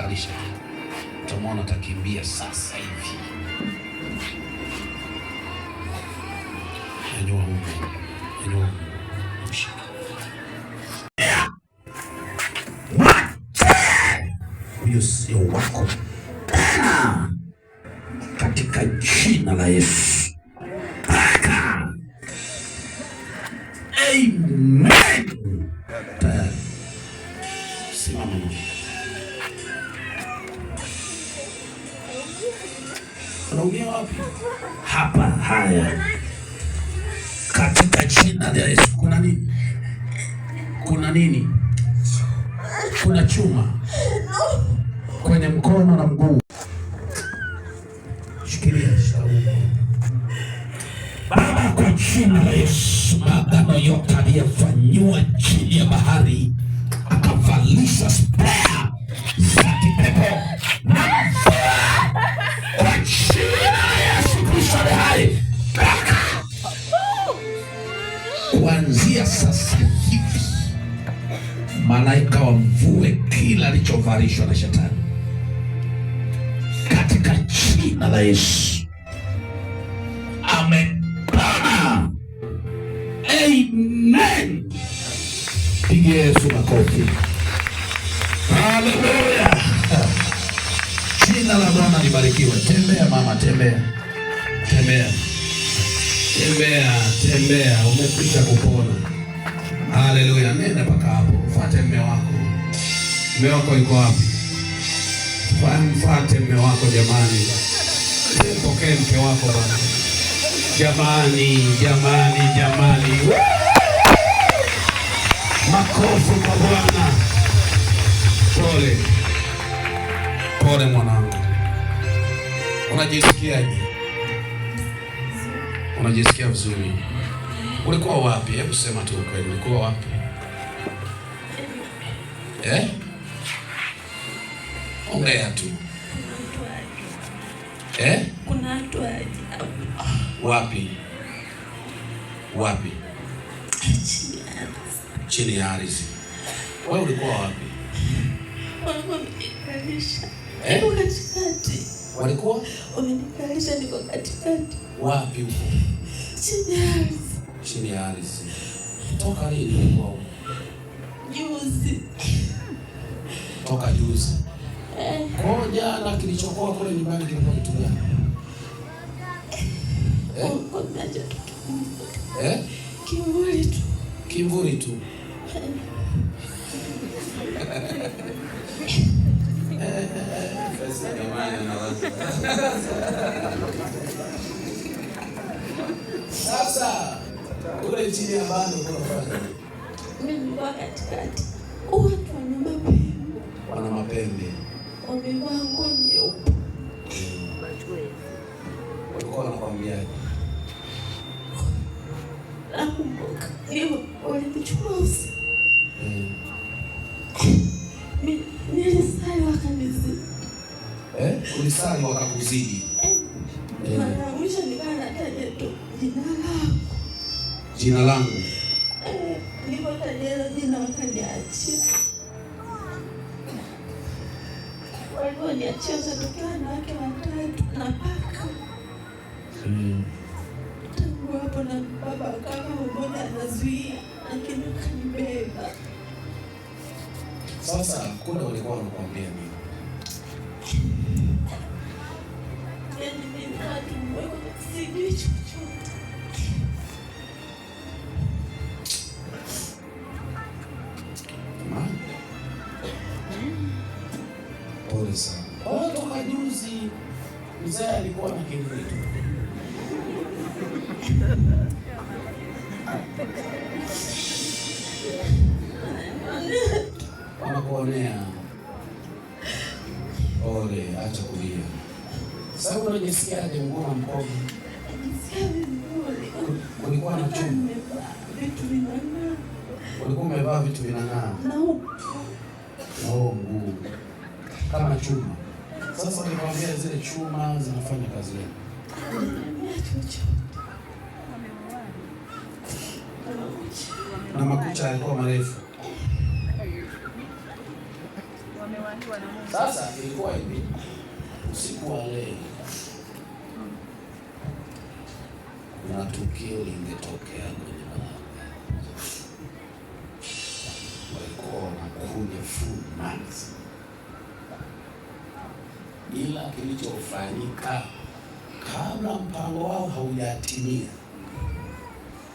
Mkalisha, utamwona atakimbia sasa hivi. Nyanyua huko, nyanyua huko, mshika huyo, sio wako tena, katika jina la Yesu. Paka. Amen. Tayari simama mama. Unaumia wapi? Hapa. Haya, katika jina la Yesu. Kuna nini? Kuna nini? Kuna chuma kwenye mkono na mguu. Shikilia, shika. Baba, kwa jina la Yesu, maagano yote aliyefanyiwa chini ya bahari akavalisha spea za kipepo na mvua kwa jina la Yesu Kristo aliye hai. Toka kuanzia sasa hivi, malaika wamvue kila alichovalishwa na shetani katika jina la Yesu. Amepona. Amen. Pigie Yesu makofi. Haleluya. Jina la Bwana libarikiwe. Tembea mama, tembea, tembea, tembea, tembea. Umekwisha kupona. Haleluya. Nenda mpaka hapo, mfuate mme wako. Mme wako yuko wapi? Mfuate mme wako jamani, mpokee mke wako bana. Jamani, jamani, jamani, makofi kwa Bwana. Pole pole mwanangu, unajisikiaje? Unajisikia vizuri? Ulikuwa wapi? Hebu sema tu ukweli, ulikuwa wapi eh? Ongea tu eh? Kuna watu wa ajabu. Wapi? Wapi? Chini ya ardhi. Chini ya ardhi. Wewe ulikuwa wapi? Walikuwa wamenikalisha. Eh? Niko katikati. Walikuwa Wamenikalisha, niko katikati. wapi huko? Chini ya ardhi. Chini ya ardhi. Toka lini ulikuwa huko? Juzi. Toka juzi. Eh, Kwa hiyo jana kilichokuwa kule nyumbani kilikuwa kitu gani? Eh? Walikuwa wameacha tu kivuli. Eh? Kivuli tu. Kimvuri tu. Sasa kule chini ya bando kuna nini? Mimi nilikuwa katikati. Watu wana mapembe. Wana mapembe. Wamevaa nguo nyeupe. Walikuwa wanakwambiaje? Nakumbuka ndio walinichukua usiku. Nilisali wakanizidi. Eh? Ulisali wakakuzidi. Eh, mara ya mwisho nikawa nataja tu jina lako. Jina langu. Eh, nilipotaja hilo jina wakaniachia. Walivyoniachia wakatokea wanawake watatu na paka. Tangu hapo na baba kama mmoja anazuia, lakini akanibeba. Sasa kule walikuwa wanakuambia nini? Yaani mimi nikawa tu mweko, sijui chochote. Jamani. Pole sana. Kwa hiyo toka juzi mzee alikuwa na kivuli tu. Wanakuonea. Pole, acha kulia. Sasa unajisikiaje mguu na mkono? Najisikia vizuri. Ulikuwa na chuma? Nimevaa vitu vinang'aa. Ulikuwa umevaa vitu vinang'aa Na huku na huo mguu kama chuma. Sasa nikwambia zile chuma zinafanya kazi gani? hajaniambia chochote. Na makucha. Na makucha yalikuwa marefu. Wamewahiwa na Mungu. Sasa ilikuwa hivi, usiku wa leo kuna tukio lingetokea kwenye malango. Walikuwa wanakuja full max, ila kilichofanyika kabla mpango wao haujatimia,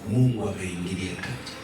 Mungu ameingilia kati.